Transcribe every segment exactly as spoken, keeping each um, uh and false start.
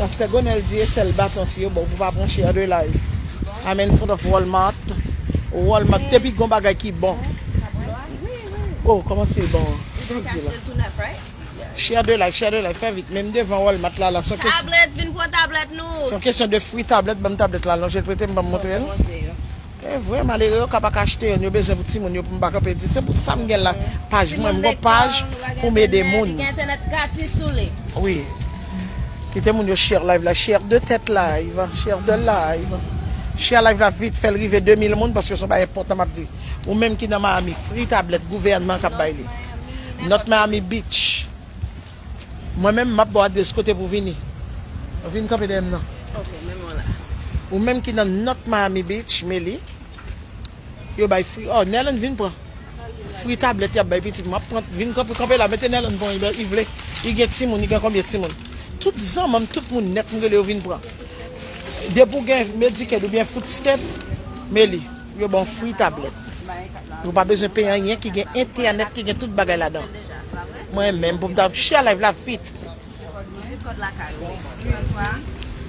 Pastè Gonel di e sèl baton si yo ba w pou pa pran share de live. I'm in front of Walmart. Walmart, depi gon bagay ki bon. Oh, kòman se bon. Share de live, share de live, fè vit. Menm devan Walmart la, la, se yon kes- Tablèt, vin pran tablèt nou. Se yon kesyon de free tablèt, ban m tablèt la, lonje l prete m, ban m montre l. E vre, malere yo ka pa ka achte youn, yo bezwen pou timoun yo, pou m pa kanpe di. Se pou sa m gen la, paj mwen, m gon paj pou m ede moun. Li gen entènèt gratis sou li. Wi. Kite moun yo share live la, share de tèt live, share de live. Share live la vit, fè l rive de mil moun, paske se yon bagay enpòtan m ap di. Ou menm ki nan Miami, free tablèt, gouvènman k ap bay li. North Miami Beach. Mwen menm, m ap ba w adrès kote pou vini. Vin kanpe dèyè m nan. Ok, men mwen la. Ou menm ki nan North Miami Beach, Meli, yo bay free. Oh, Nèlèn vin pran. Free tablèt y ap bay pitit. M ap pran, vin kanpe, kanpe la, mete Nèlèn pran, li vle. Li gen timoun, li gen konbyen timoun? Tout zanmanm, tout moun nèt m rele yo vin pran. Depi w gen Medicaid oubyen food stamp, Meli, yo ba w free tablèt. Ou pa bezwen peye anyen ki gen entènèt, ki gen tout bagay ladan. Mwen menm, pou m ta share live la vit.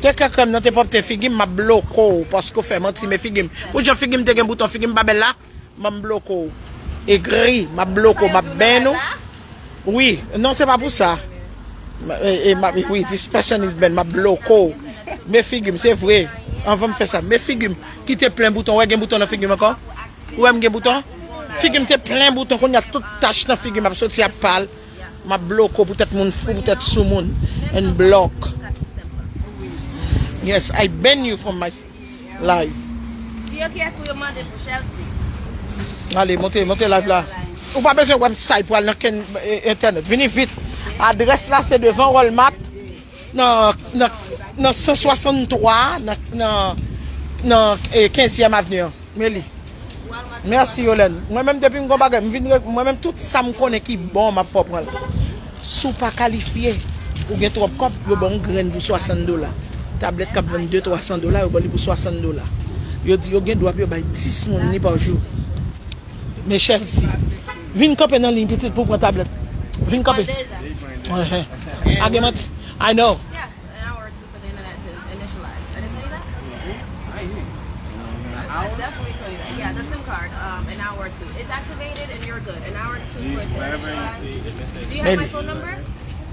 Te kè krèm nan te pòpte figi m, m ap bloke w, paske w fè manti, men figi m. Pou jan figi m te gen bouton, figi m pa bèl la, m ap bloke w. Egri, m ap bloke w, m ap bèn ou. Wi, non, se pa pou sa. E, e, ma, wi, this person is banned, m ap bloke w. Men figi m, se vre. Anvan m fè sa, men figi m ki te plen bouton, w wè gen bouton nan figi m ankò? Ou wè m gen bouton? Figi m te plen bouton, kounye a tout tach nan figi m ap soti ap pale. M ap bloke w poutèt moun fou, poutèt soumoun. And block. Yes, I ban you from my live. Di yo kiyès pou yo mande pou Chelsea. Ale, monte, monte live la. Ou pa bezwen website pou al nan ken, e, entènèt. Vini vit. Adrès la se devan Walmart. Nan, nan, nan san swasanntwa, nan, nan, nan, e, kenzyèm Avenue an. Meli. Mèsi, Yolène. Mwen menm, depi m gon bagay, m vin re-, mwen menm, tout sa m konnen ki bon, m ap fè w pran l. Si w pa kalifye, ou gen twòp kòb, yo ba w yon grenn pou swasann dola. Tablèt k ap vann de twa san dola, yo ba w li pou swasann dola. Yo di yo gen dwa pou yo bay dis moun li pa jou. Men Chelsea, vin kanpe nan liy pitit pou w pran tablèt. Vin kanpe. Enhen. Pa gen manti. I know. Yes, an hour or two for the internet to initialize. I didn't tell you that? I hear you. An hour? I definitely told you that. Yeah, the SIM card, um, an hour or two. It's activated and you're good. An hour or two for it to initialize. Do you have my phone number?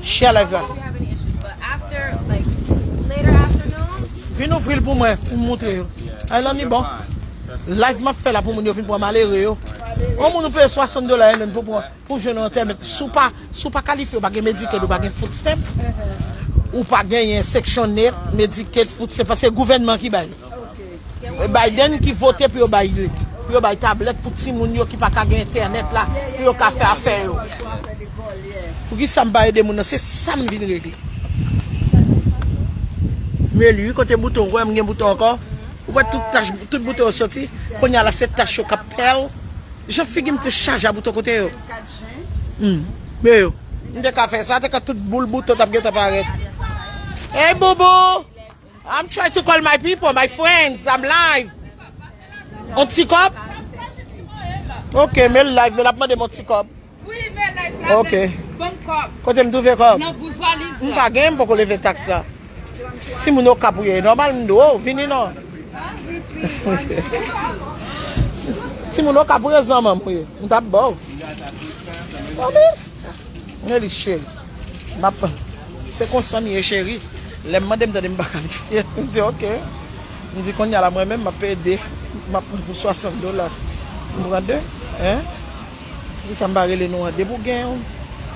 Share live la. If you have any issues, but after, like, later afternoon. Vin ouvri l pou mwen, pou m montre yo. Ay, lan li bon. Live m ap fè la pou moun yo vin pran malere yo. Yon moun ou peye swasann dola, Ellen, pou pran, pou jwenn yon entènèt. Si w pa, si w pa kalifye, ou pa gen Medicaid, ou pa gen food stamp, ou pa genyen Section Eight, Medicaid, food stamp, paske gouvènman ki bay li. E Biden ki vote pou yo bay li, pou yo bay tablèt pou timoun yo ki pa ka gen entènèt la, pou yo ka fè afè yo. Poukisa m pa ede moun nan? Se sa m vin regle. Men li, wi, kote bouton, ou wè m gen bouton ankò? Ou wè tout tach, tout bouton yo soti? Kounye a la, se tach yo k ap pèl. Jan figi m te chaje a bouton kote yo. Hmm. Men yo. M te ka fè sa, te ka tout boul bouton t ap gentan parèt. Hey, boubou! I'm trying to call my people, my friends. I'm live. On ti kòb? Ok, men live, men l ap mande m on ti kòb. Wi, men live la, ok, men ban m kòb. Kote m twouve kòb? Nan bouch valiz la. M pa gen, m poko leve taks la. Timoun Okap ou ye, nòmal m di w, oh, vini non. Timoun Okap ou ye, zanmanm ou ye. M t ap ba w. Sanble. Men li cheri. M ap, se konsa m ye, cheri. Lè m mande m tande m pa kalifye. M di, ok. M di, kounye a la, mwen menm, m ap ede. M ap pran pou swasann dola. M pran de. Hein? Poukisa m pa rele nou an? Depi w gen yon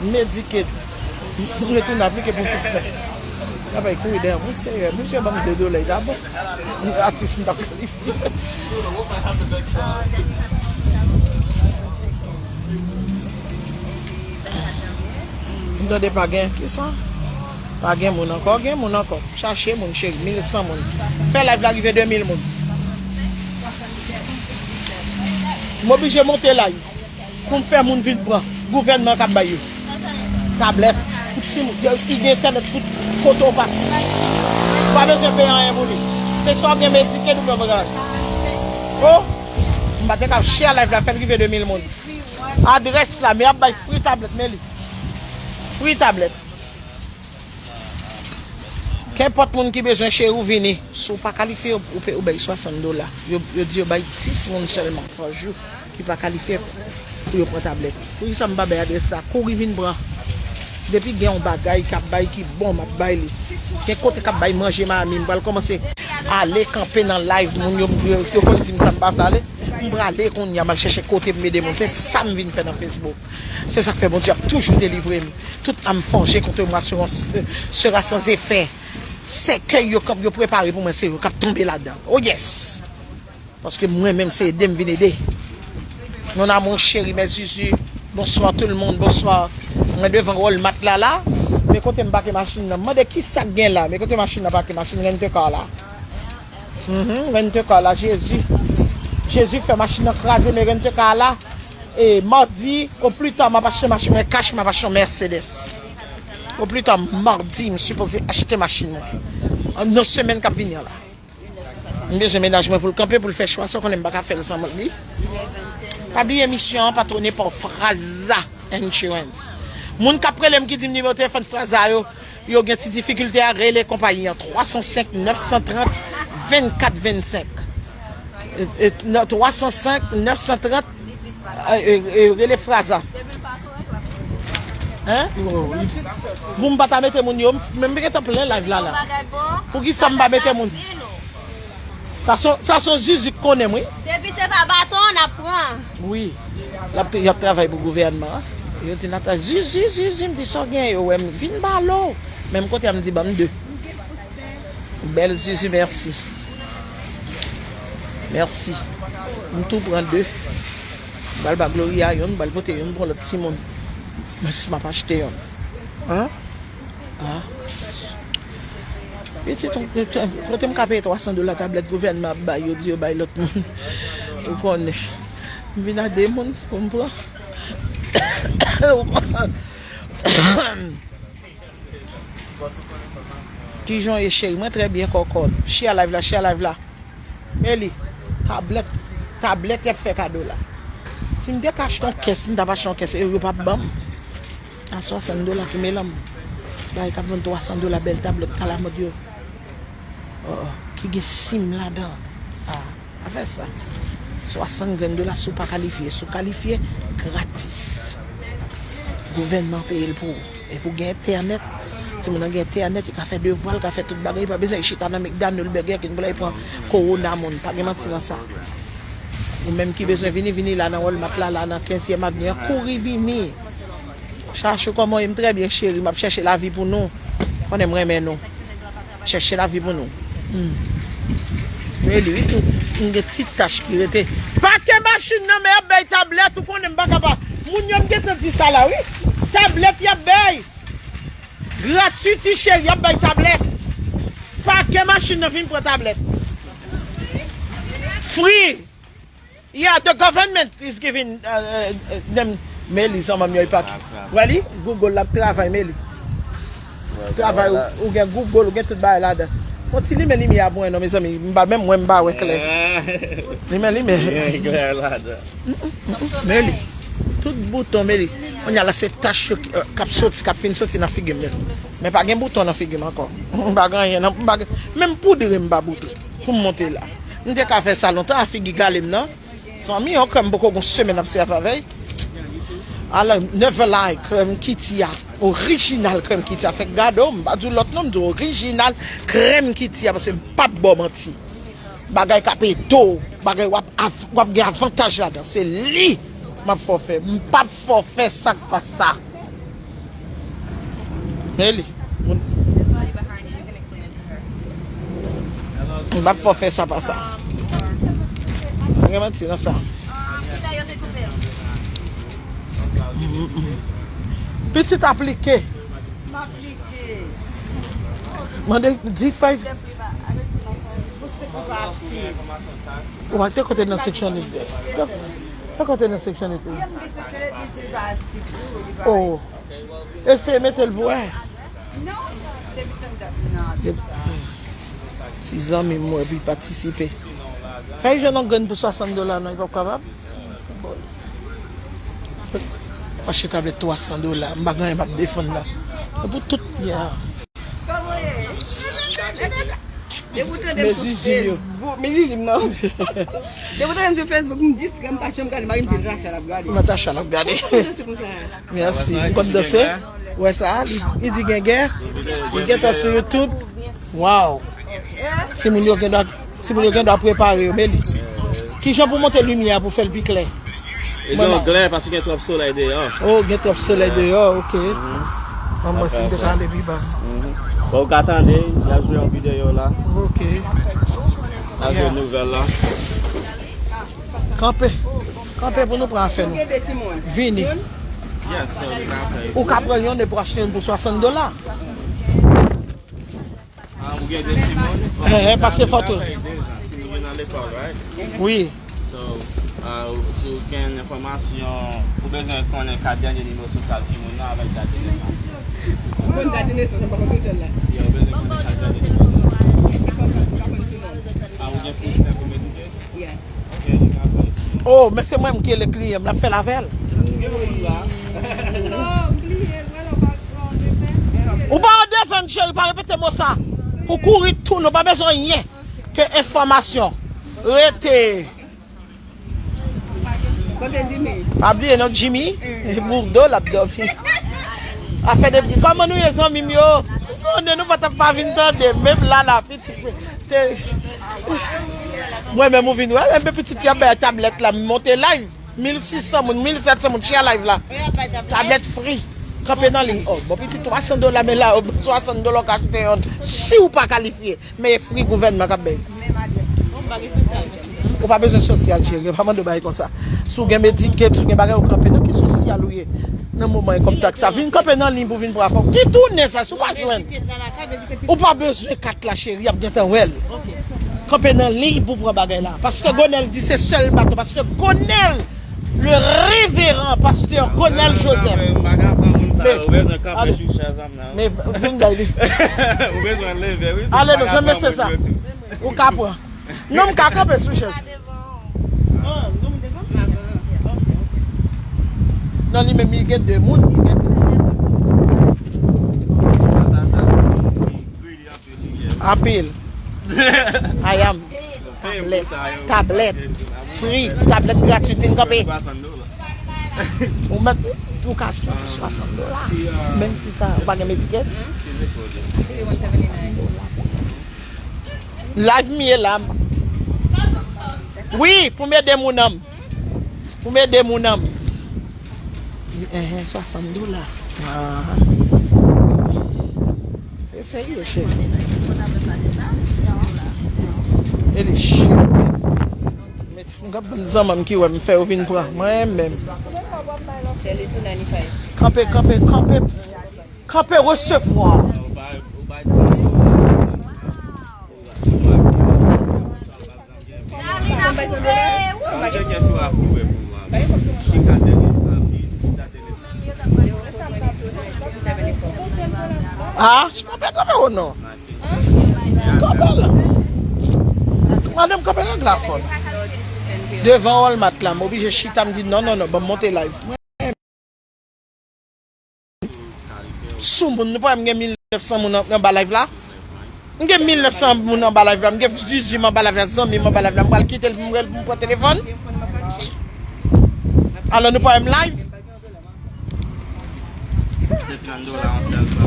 Medicaid, m, m retounen aplike pou food stamp. N ap al kouri dèyè mwen, Seyè. Mesye ban m de dola, li ta bon. Atis m t ap kalifye. M tande pa gen, kisa? Pa gen moun ankò, gen moun ankò. Chache moun, cheri, mil san moun. Fè live la rive de mil moun. M oblije monte live pou m fè moun vin pran. Gouvènman k ap bay yo. Tablèt, pou timoun, yo, ki gen entènèt tout kote w pase. Ou pa bezwen peye anyen pou li. Se swa w gen Medicaid oubyen w pa gen. Oh! M pa te ka share live la, fè l rive de mil moun. Adrès la, men y ap bay free tablèt, men li. Free tablèt. Kenpòt moun ki bezwen cheri w vini. Si w pa kalifye, ou, ou, pe- ou bay swasant dola. Yo, yo di yo bay dis moun sèlman pa jou ki pa kalifye pou yo pran tablèt. Poukisa m pa bay adrès sa? Kouri vin pran. Depi gen yon bagay k ap bay ki bon, m ap bay li. Gen kote k ap bay manje Miami, m pral kòmanse ale kanpe nan live moun yo, yo, yo konn di m sa m pa vle ale. M prale kounye a, m al chèche kote pou m ede moun. Se sa m vin fè nan Facebook. Se sa k fè Bondye ap toujou delivre m. Toute âme forgée contre moi sera, sera sans effet. Sèkèy yo k ap, yo prepare pou mwen, se yo k ap tonbe ladan. Oh yes! Paske mwen menm, se ede m vin ede. Mon amour chéri, mè Zuzu, bonsoir tout le monde, bonsoir. Mwen devan Walmart la, la. Men kote m pake machin nan. M mande ki sa k gen la. Men kote machin nan pake, machin rent a car la. Mhm, rent a car la, Jezi. Jezi fè machin nan kraze, men rent a car la. E madi, o pli ta, m ap achte machin mwen kach, m ap achte yon Mercedes. O pli ta, madi, m sipoze achte machin mwen. Nan semèn k ap vini an la. M bezwen mennaj mwen pou l kanpe, pou l fè chwa sa, w konnen m pa ka fè l san li. Pa bliye emisyon an patwone pa Fraza Insurance. Moun k ap rele m ki di m nimewo telefòn Fraza yo, yo gen ti difikilte a, rele konpayi an twa san senk nèf san trant vennkat vennsenk. E, e, nan twa san senk nèf san trant, e, e, e, rele Fraza. Hein? Pou m pa ta mete moun yo, m, men m gentan plen live la, la. Poukisa m pa mete moun? Sa son, sa son Zuzu k konnen m, wi. Depi se pa baton, n ap pran. Wi. L ap, y ap travay pou gouvènman an. Yo di Nata, Zuzu, Zuzu, m di sa w gen, yo wè m vin ba lo. Menm kote a m di ban m de. Bèl Zuzu, mèsi. Mèsi. M tou pran de. M pral ba Gloria youn, m pral pote youn pou lòt timoun. Mèsi, m ap achte youn. Hein? Ah. Pitit, kote m ka peye twa san dola tablèt gouvènman ap bay, yo di yo bay lòt moun. Ou konnen. M vin a de moun pou m pran. Ou konnen. Kijan w ye, cheri? Mwen trè byen, kòkòt. Share live la, share live la. Meli, tablèt, tablèt y ap fè kado la. Si m te ka achte yon kès, m t ap achte yon kès, e yo p ap ban m. A swasant dola ki melanm. Bagay k ap vann twa san dola, bèl tablèt kalamòd yo. Oh, oh, ki gen sim ladan. Ah, pa fè sa. Swasant grenn dola si w pa kalifye. Si w kalifye, gratis. Gouvènman peye l pou ou. Epi w gen entènèt. Timoun nan gen entènèt, li ka fè devwa l, li ka fè tout bagay, li pa bezwen chita nan McDonald, Burger King pou l al pran kowona moun. Pa gen manti nan sa. Ou menm ki bezwen vini, vini la nan Walmart la, la nan kenzyèm avni an, kouri vini. Chachou, kòman w ye? M trè byen, cheri, m ap chèche lavi pou nou. Konnen m renmen nou. Chèche lavi pou nou. Hmm. Men li, wi, tou. M gen ti tach ki rete. Pake machin nan, men y ap bay tablèt, ou konnen m pa ka pa. Moun yo, m gentan di sa la, wi. Tablèt y ap bay. Gratwiti, cheri, y ap bay tablèt. Pake machin nan, vin pran tablèt. Free. Yeah, the government is giving, uh, uh, uh, them. Meli, zanmanm yo, e pa ki. Wè li, Google l ap travay, Meli. Travay, ou, ou gen Google, ou gen tout bagay ladan. Fon ti limen limyè a pou mwen non, mezanmi. M pa menm mwen, m pa wè klè. Limen, limen. Meli, tout bouton, Meli. Kounye a la, se tach yo k, euh, k ap soti, k ap fin soti nan figi m. Men pa gen bouton nan figi m ankò. M pa gen anyen nan, m pa gen, menm poudre m pa poudre pou m monte la. M te ka fè sa lontan, a figi gale m nan. Zanmi, yon krèm poko gon semèn ap sèvi avè l. Alò, Never Lie, krèm Kitty a. Orijinal krèm Kitty a. Fèk gade w, m pa di w lòt non, m di w orijinal krèm Kitty a, paske m p ap ba w manti. Bagay k ap ede w, bagay w ap, w ap gen avantaj ladan. Se li m ap fè w fè. M p ap fè w fè sa k pa sa. Men li. Moun, m p ap fè w fè sa pa sa. Pa gen manti nan sa. Mm, mm. Pitit aplike. Mande D five. Ou pa te kote nan section li. Te kote nan section li tou. Oh. Eseye mete l pou wè. Ti zanmi m wè pou l patisipe. Fè l jwenn yon grenn pou swasant dola non, li p ap kapab. Mache tablèt twa san dola, m pa gen anyen m ap defann la. E pou tout, ya. Kòman w ye? Depi w tande m sou Facebook, men zizi m nan. Depi w tande m sou Facebook, m diskre, m pa janm gade, m pa gen Natacha l ap gade. Natacha l ap gade. Mwen se konsa. Mèsi. M konn danse. Ou wè sa? Li, li di gen gè. Li gentan sou YouTube. Wow. Timoun yo gen dwa, timoun yo gen dwa prepare yo, men li. Kijan pou monte limyè a pou fè l pi klè? E gen glè paske gen twòp solèy deyò. Oh, gen twòp solèy deyò, ok. An mwen si m te ka ale pi ba. Bon, ou ka tande, y a jwe yon videyo la. Ok. Avèk nouvèl la. Kanpe. Kanpe pou nou pran afè nou. Vini. Ou ka pran yon e pou achte yon pou swasant dola. Ah, ou gen de timoun? Eh, eh, paske foto. Timoun yo nan lekòl, right? Wi. So, ah, si w gen enfòmasyon, ou bezwen konnen kat dènye nimewo sosyal timoun nan avèk dat de nesans. Ou konn dat de nesans, ou pa konn sosyal la? Yeah, ou bezwen konnen kat dènye nimewo sosyal. Ah, ou gen food stamp ou Medicaid? Yeah. Oh, men se mwen ki rele kliyan m, l ap fè l avè l. Ou pa an defann, cheri, pa repete mo sa. Ou kouri tou, nou pa bezwen anyen ke enfòmasyon. Rete. Kote Jimmy? Pa bliye non, Jimmy. Boudo l ap dòmi. Afè de pri. Kòman nou ye, zanmi m yo? Ou konnen nou pa t ap pa vin tande, menm la la, pitit. Te- Mwen menm ou vin wè, enben pitit fi ap bay tablèt la, m monte live. Mil sis san moun, mil sèt san moun, share live la. Tablèt free. Kanpe nan liy. Oh, bon, pitit twa san dola, men la, oh, swasant dola, ou ka achte yon. Si ou pa kalifye, men e free gouvènman k ap bay. Ou pa bezwen sosyal, cheri. Yo pa mande w bagay konsa. Si w gen Medicaid, si w gen bagay, ou kanpe. Nan ki sosyal ou ye? Nan moman e kòm tax sa. Vin kanpe nan liy pou vin pran afè w. Ki tounen sa, si w pa jwenn? Ou pa bezwen kat la, cheri, y ap gentan wè l. Kanpe nan liy pou pran bagay la. Pastè Gonèl di se sèl bato. Pastè Gonèl, le révérend pastè Gonèl Joseph. Men, vin bay li. Ale non, jan mesye sa. Ou ka pran. Non, m ka kanpe sou chèz. Non, li menm, li gen de moun, li gen de ti. Apil. Ayam. Tablèt. Tablèt. Free. Tablèt gratwit, vin kanpe. Ou mèt, ou ka achte pou swasant dola. Menm si sa, ou pa gen Medicaid. Live m ye la. Wi, pou m ede moun an m. Pou m ede moun an m. Enhen, swasant dola. Ah. Se serye, cheri. Eli, cheri. M ap ban zanmi m ki wè m fè yo vin pran. Mwen menm. Kanpe, kanpe, kanpe. Kanpe resevwa. Ah, kanpe, kanpe ou non? Kanpe la. Madanm kanpe nan glafòn. Devan Walmart la, m oblije chita, m di non, non, non, ban m monte live. Sou moun, nou pa wè m gen mil nèf san moun an, anba live la? M gen mil nèf san moun anba live la, m gen dizuit anba live la, zanmi m anba live la, m pral kite l pou m rele pou m pran telefòn? Alò nou pa wè m live? Se trant dola yon sèl fwa.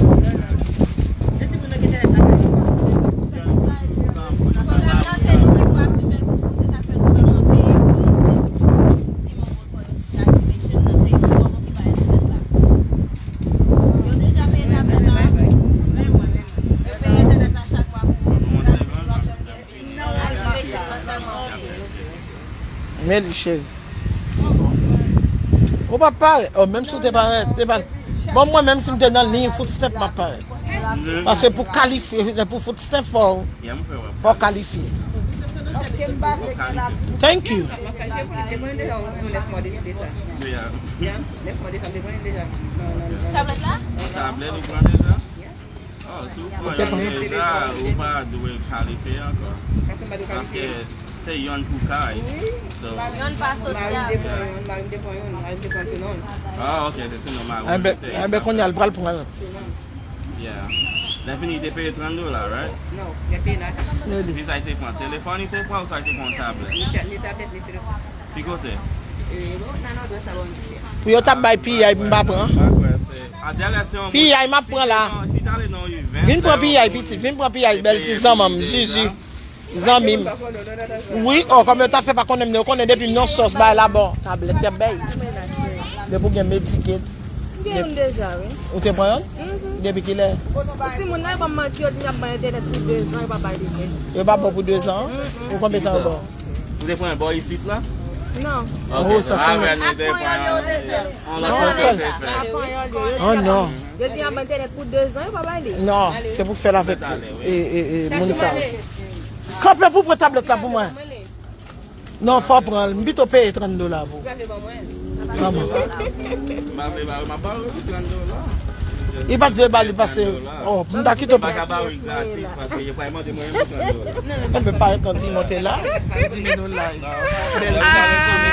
Men li, cheri. Ou p ap parèt. Oh, menm si w te parèt, te pa. Bon, mwen, menm si m te nan liy food stamp, m ap parèt. Paske pou kalifye pou food stamp, fò, fò w kalifye. Thank you. Tablèt la? Tablèt ou pran deja? Oh, si w pran youn deja, ou pa dwe kalifye ankò. Paske se youn pou kay. So, youn pa sosyal. Ah, ok, se sou non mari w te. Enben, kounye a, l pral pran. Yeah. Lè fini, li te peye trant dola, right? Non, li te peye nan. Ki sa li te pran? Telefòn li te pran ou sa li te pran yon tablèt? Ni ta-, ni tablèt, ni telefòn. Ki kote? E, bon, nan lòt sa bon, li te. Pou yo t ap bay piyay, m pa pran. Piyay, m ap pran la. Vin pran piyay, pitit. Vin pran piyay, bèl ti zanmanm, Zuzu. Zanmi m. Wi, o, kòm yo ta fè pa konnen m, yo konnen depi m nan sòs bay la bò. Tablèt y ap bay. Depi w gen Medicaid. M gen youn deja, wi. Ou te pran youn? Mhm. Depi kilè? Pou timoun nan, yo ban m manti, yo di y ap ban entènèt pou dezan, yo pa bay li menm. Yo pa ba w pou dezan? Mm-mm. Pou konbyen tan yo ba w? Ou te pran bò isit la? Non. Ok. Oh, sa se. Oh non. Yo di y ap ban entènèt pou dezan, yo pa bay li. Non, se pou fè l avèk, e, e, e, moun sa. Kanpe pou pran tablèt la pou mwen. Non, fò pran l. M pito peye trant dola pou. Manman. Li pa t vle ba li pase. Oh, m ta kite w. Mwen pa yon kanti monte la. Di men nou la. Bèl Zuzu zanmi.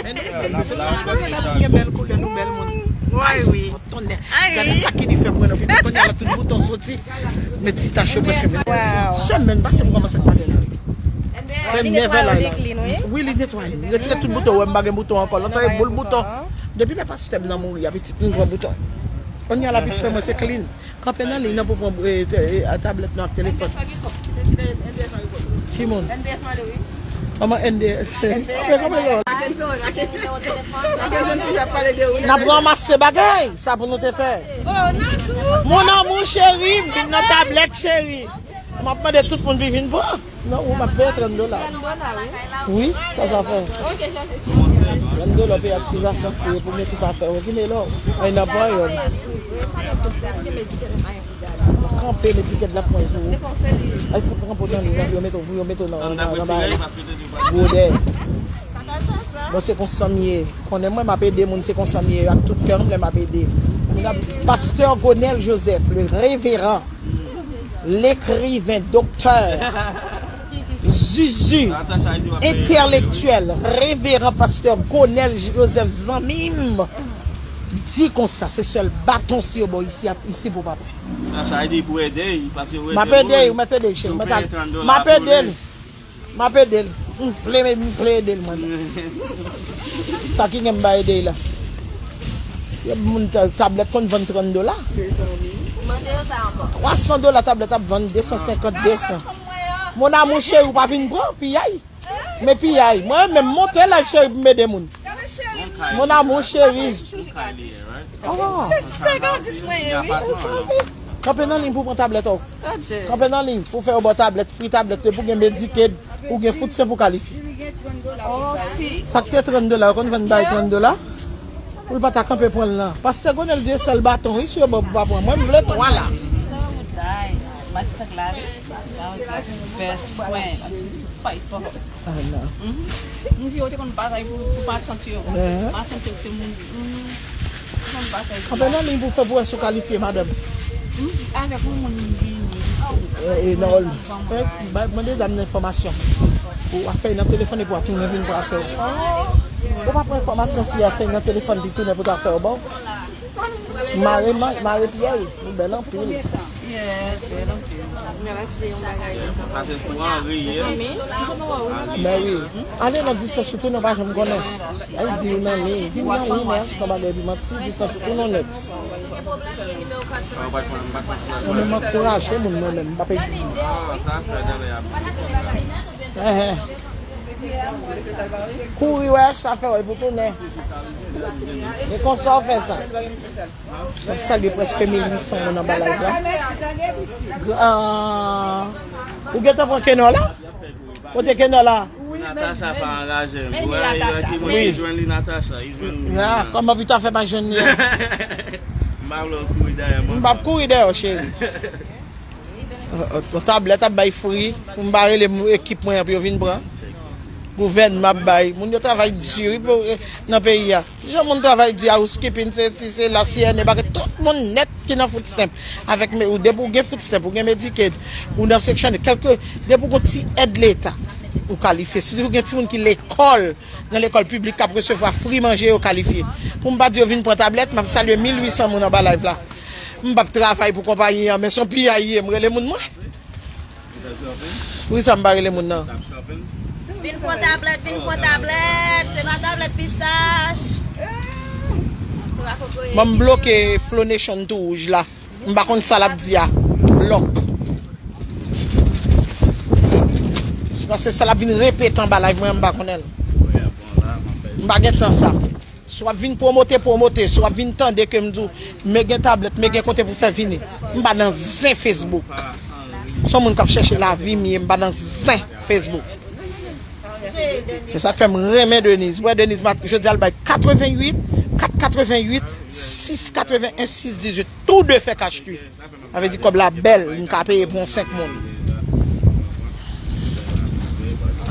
Men nou bèl, men se nou gen bèl koulè, nou bèl moun. Ay, wi. Tonnè. Gade sa ki di fè mwen anvi. Kounye a la tout bouton soti. Men ti tach yo prèske men. Semèn pase m kòmanse ak maten la. Fè nèf è la la. Wi, li netwaye. Li retire tout bouton. Wè m pa gen bouton ankò. Lontan e boul bouton. Depi lè pastè m nan mouri a, pitit m pran bouton. Kounye a la pitit mwen se clean. Kanpe nan liy nan pou pran, e, te-, e, a, tablèt nan ak telefòn. Ki moun? Manman N D S. Kanpe, kanpe, kanpe. N ap ranmase bagay. Sa pou nou te fè. Mon amour cheri, m vin nan tablèt cheri. M ap mande tout moun pou vin pran. Non, ou m ap peye trant dola. Wi, sa sa fè. Trant dola peye aktivasyon fou pou met tout afè w. Ki melo? Ay nan pran yo. Kanpe Medicaid la pran pou ou. Ay fout pran potan li, yo met ou, yo met ou nan, nan, nan bagay la. Gwo dèyè. Bon, se konsa m ye. Konnen mwen, m ap ede moun, se konsa m ye. Ak tout kè m, lè m ap ede. Pastè Gonel Joseph, le révérend, l'écrivain, docteur, Zuzu, intellectuel, révérend pastè Gonel Joseph, zanmi m, di konsa, se sèl baton si yo ba w isi, ap isi pou papa. Sa, sa di pou ede, paske ou ede moun. M ap ede, m ap ede, cheri. M ap ede l. M ap ede l. M vle, m vle ede l, mwen. Sa ki gen m ba ede l la? Yon moun ta-, tablèt konn vann trant dola. Mande yo sa ankò. Twa san dola tablèt ap vann, de san senkant, de san. Mon amour cheri, ou pa vin pran, piyay. Men piyay. Mwen menm monte la, cheri, pou m ede moun. Mon amour cheri. Oh. Se, se gadis mwen ye, wi. Kanpe nan liy pou pran tablèt ou. Kanpe nan liy pou fè yo ba w tablèt, free tablèt, depi w gen Medicaid, ou gen food stamp ou kalifye. Oh, si. Sa ki te trant dola, ou konn vann bay trant dola? Ou pa ta kanpe pran l nan. Pastè Gonel di sèl baton, wi, si yo ba w pou pa pran. Mwen, m vle twa la. Master Gladys, that was the best friend. Fight for her. Ah, non. Mhm. M di yo te konn batay pou, pou matant yo. Matant yo se moun. Mhm. Te konn batay pou. Kanpe nan liy pou fè pou wè si w kalifye, madanm. Mhm. Avèk yon moun vini. E, e, nan wòl. Fè, ba, mande dam nan enfòmasyon. Ou a fè nan telefòn epi w a tounen vin pou a fè. Ou pa pran enfòmasyon fi a fè nan telefòn pi tounen pou ta fè w bon. Mare, ma-, mare pyè, nou bèl anpil. Yeah, bèl anpil. Sa se pou Henry ye. Mary, ale nan distans ou tou, nou pa janm konnen. Ay, di ou nan li, di m nan wi, men achte yon bagay epi manti, distans ou tou non nèt. Mwen menm ankouraje moun mwen menm, m pa pe. Enhen. Kouri wè sa fè wè pou tounen. E konsa w fè sa. N ap salye prèske mil uit san moun anba live la. Gra-, ou gentan pran kenò la? Kote kenò la? Natacha pa anraje m. Wè, e ki mwen ki jwenn li, Natacha. Li jwenn mwen. Kòman pou ta fè pa jwenn li a? M pa vle w kouri dèyè mwen. M p ap kouri dèyè w, cheri. Yon tablèt ap bay fri, pou m pa rele m-, ekip mwen an pou yo vin pran. Gouvènman ap bay. Moun yo travay di, wi, pou, eh, nan peyi a. Jan moun travay di, housekeeping, se si, se la, C N A, bagay, tout moun nèt ki nan food stamp. Avèk, men, ou, depi w gen food stamp, ou gen Medicaid, ou nan Section eight, kèlke, depi w gen ti èd leta, ou kalifye. Si w gen timoun ki lekòl, nan lekòl piblik k ap resevwa fri manje, yo kalifye. Pou m pa di yo vin pran tablèt, m ap salye mil uit san moun anba live la. M p ap travay pou konpayi an, men se yon piyay ye, m rele moun mwen. Poukisa m pa rele moun nan? Vin pran tablèt, vin pran tablèt. Se pa tablèt pistach. Ban m bloke Flow Nation tou wouj la. M pa konn sa l ap di a. Blòk. Se paske sa l ap vin repete anba live mwen, m pa konnen l. M pa gen tan sa. Si w ap vin pwomote, pwomote. Si w ap vin tande ke m di w, men gen tablèt, men gen kote pou fè vini. M pa nan zen Facebook. Se yon moun k ap chèche lavi m ye, m pa nan zen Facebook. Se sa k fè m renmen Denise. Wè Denise, jodi a l bay katreventuit, kat katreventuit, sis katreven, sis dizuit. Tou de fè kach tou. Sa vle di kòb la bèl, m ka peye pou yon senk moun.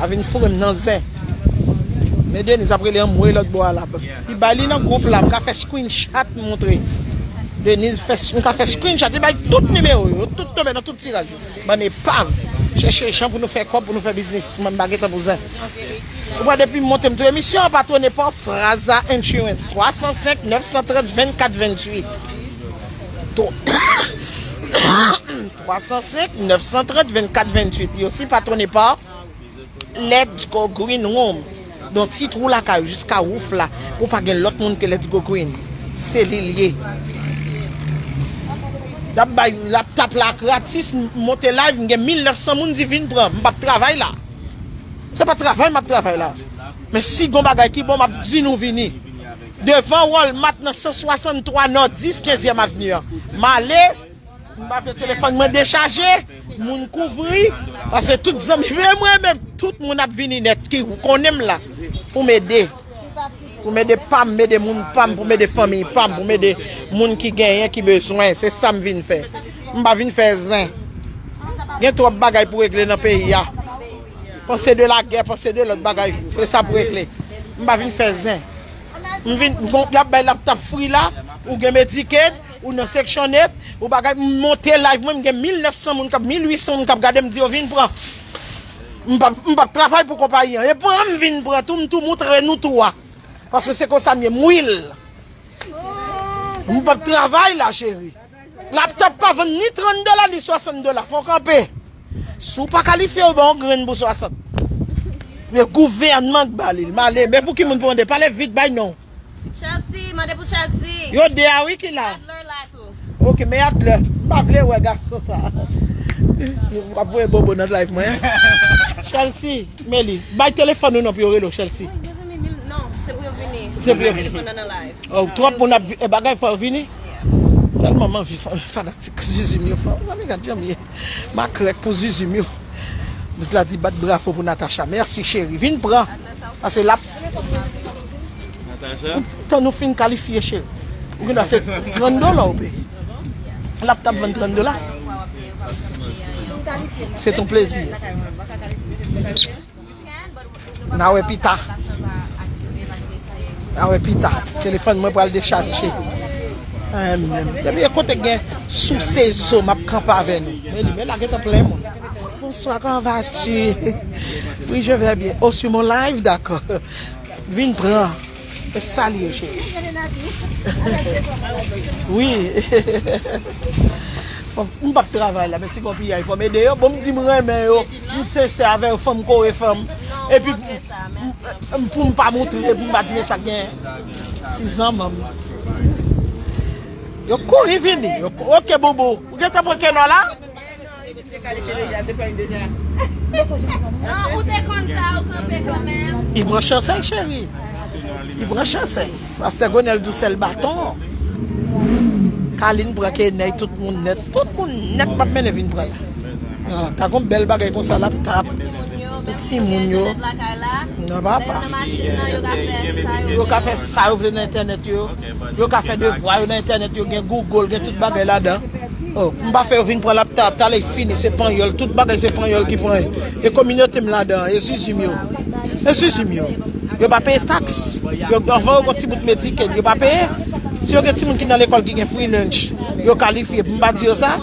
A vin foure m nan zen. Men Denise ap rele anmwe lòt bò a la. Li bay li nan gwoup la, m ka fè screenshot montre. Denise fè, m ka fè screenshot, li bay tout nimewo yo, tout tonbe nan tout tiraj yo. Bann epav. Chèche jan pou nou fè kòb, pou nou fè biznis. Mwen m pa gen tan pou zen. Ou wè depi m monte m tou emisyon an patwone pa Fraza Insurance, twa san senk, nèf san trant, vennkat venntuit. Twa san senk, nèf san trant, vennkat venntuit. Yo si patwone pa Let's Go Green Room. Don ti twou lakay ou jiska wouf la. Pou pa gen lòt moun ke Let's Go Green. Se li l ye. L ap bay laptop la gratis, m monte live, m gen mil nèf san moun di vin pran. M p ap travay la. Se pa travay m ap travay la. Men si gon bagay ki bon, m ap di nou vini. Devan Walmart nan san swasanntwa Nòdis kenzyèm Avni an. M ale, m pa vle telefòn mwen dechaje, moun kouvri, paske tout zanmi, men mwen menm, tout moun ap vini nèt ki konnen m la pou m ede. Pou m ede pa m, m ede moun pa m, pou m ede fanmi pa m, pou m ede moun ki genyen, ki bezwen. Se sa m vin fè. M pa vin fè zen. Gen twòp bagay pou regle nan peyi a. Panse de lagè, panse de lòt bagay. Se sa pou regle. M pa vin fè zen. M vin, bon, y ap bay laptop free la, ou gen Medicaid, ou nan Section eight, ou bagay, m monte live mwen, m gen mil nèf san moun k ap, mil uit san moun k ap gade m, di yo vin pran. M p ap, m p ap travay pou konpayi an. E pran m vin pran tou, m tou moutre nou tou a. Paske se konsa m ye, m will. M p ap travay la, cheri. Laptop pa vann ni trant dola, ni swasant dola. Fò w kanpe. Si w pa kalifye, yo ba w yon grenn pou swasant. Men gouvènman k ba li l. M ale. Men pou ki moun pou mande? Pale vit, bay non. Chelsea, mande pou Chelsea. Yo de a wi ki la. Adler la tou. Ok, men Adler. M pa vle wè gason sa. W ap voye bobo nan live mwen. Chelsea, men li. Bay telefòn ou non pou yo rele w, Chelsea. Wi, mezanmi, mil, non, se pou yo vini. Se pou yo vini. Telefòn nan nan live. Oh, twòp moun ap vi-, e bagay fò yo vini. Yeah. Tèlman m anvi fa-, fanatik Zuzu m yo fò. Zanmi, gad jan m ye. Makrèk pou Zuzu m yo. Miss la di bat bravo pou Natacha. Mèsi, cheri. Vin pran. Pase l ap Natacha? Tan nou fin kalifye, cheri. Ou gen dwa se trant dola ou peye. Laptop vann trant dola. Se ton plezi. N a wè pita. N a wè pita. Telefòn mwen pral dechaje. Amen. Depi e kote gen sou sezo, m ap kanpe avè nou. Men li, men la gentan plen moun. Bonsoir, comment vas-tu? Oui, je vais bien. Oh, sur mon live, d'accord. Vin pran. E sa li ye, cheri. Wi. Fò m, m p ap travay la, men si gon piyay, fò m ede yo. Bon, m di m renmen yo. M sensè avè yo, fò m kore fè m. Epi, m, m, pou m pa moutre, pou m pa di men sa k gen. Ti zanmanm. Yo kouri vini. Yo ko-, ok, boubou. Ou gentan pran kenò la? Non, ou te konn sa, ou kanpe kanmenm. Li pran chans, cheri. Li pran chans. Pastè Gonèl di w sèl baton. Kalin pran kenèy, tout moun nèt. Tout moun nèt m ap mennen vin pran la. Ah, ta gon bèl bagay konsa l ap tap. Pou timoun yo. Nan papa. Yo ka fè sa yo vle nan entènèt yo. Yo ka fè devwa yo nan entènèt yo. Gen Google, gen tout bagay ladan. Oh, m pa fè yo vin pran laptop, talè fini, se panyòl, tout bagay se panyòl ki pran. E kominote m ladan, e Zuzu m yo. E Zuzu m yo. Yo pa peye taks. Yo, anvan yo gon ti bout Medicaid, yo pa peye. Si yo gen timoun ki nan lekòl ki gen free lunch, yo kalifye. M pa di yo sa?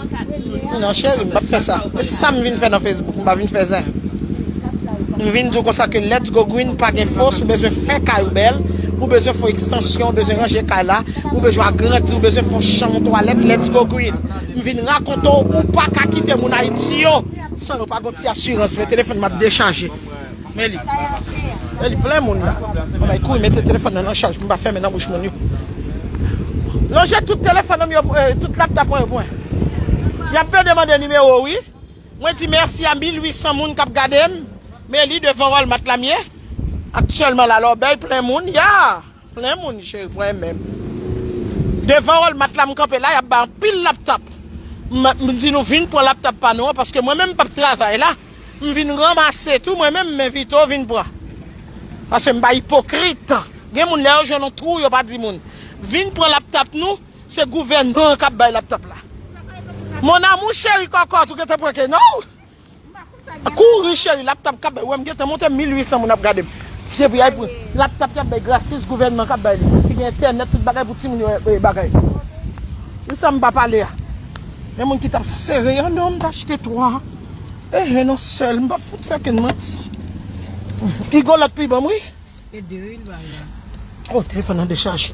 Non, cheri, m p ap fè sa. E sa m vin fè nan Facebook, m pa vin fè zen. M vin di w konsa ke Let's Go Green pa gen fos, ou bezwen fè kay ou bèl, ou bezwen fè yon ekstansyon, ou bezwen ranje kay la, ou bezwen agrandi, ou bezwen fè yon chanm, yon twalèt, let's go green. M vin rakonte w, ou pa ka kite moun Ayiti yo san yo pa gon ti asirans, men telefòn m ap dechaje. Men li. Men li plen moun la. Mwen bay kouri mete telefòn nan nan chaj, m pa fèmen nan bouch moun yo. Lonje tout telefòn yo, eh, tout laptop mwen yo pou mwen. Y ap pede mande nimewo wi. Mwen di mèsi a mil uit san moun k ap gade m. Men li devan Walmart la m ye. Aktyèlman la lòbèy plen moun. Ya! Plen moun cheri mwen menm. Devan Walmart la m kanpe la, y ap bay anpil laptop. M, m di nou vin pran laptop pa nou an, paske mwen menm m p ap travay la. M vin ranmase tou, mwen menm m envite w vin pran. Paske m pa ipokrit. Gen moun lè yo jwenn yon twou, yo pa di moun. Vin pran laptop nou, se gouvènman an k ap bay laptop la. Mon amour chéri kòkòt, ou gentan pran ke non? Kouri cheri, laptop k ap bay, wè m gentan monte mil uit san moun ap gade m. Chevriay pou laptop y ap bay gratis, gouvènman k ap bay li. Ki gen entènèt, tout bagay pou timoun yo, eh, bagay. Pou sa m pa pale a. Men moun ki t ap sere an, non, m t achte twa. Eh, eh, non, sèl, m p ap fout fè kenn manti. Li gon lòt pi bon, wi. E de wi, l bay la. Oh, telefòn nan dechaj.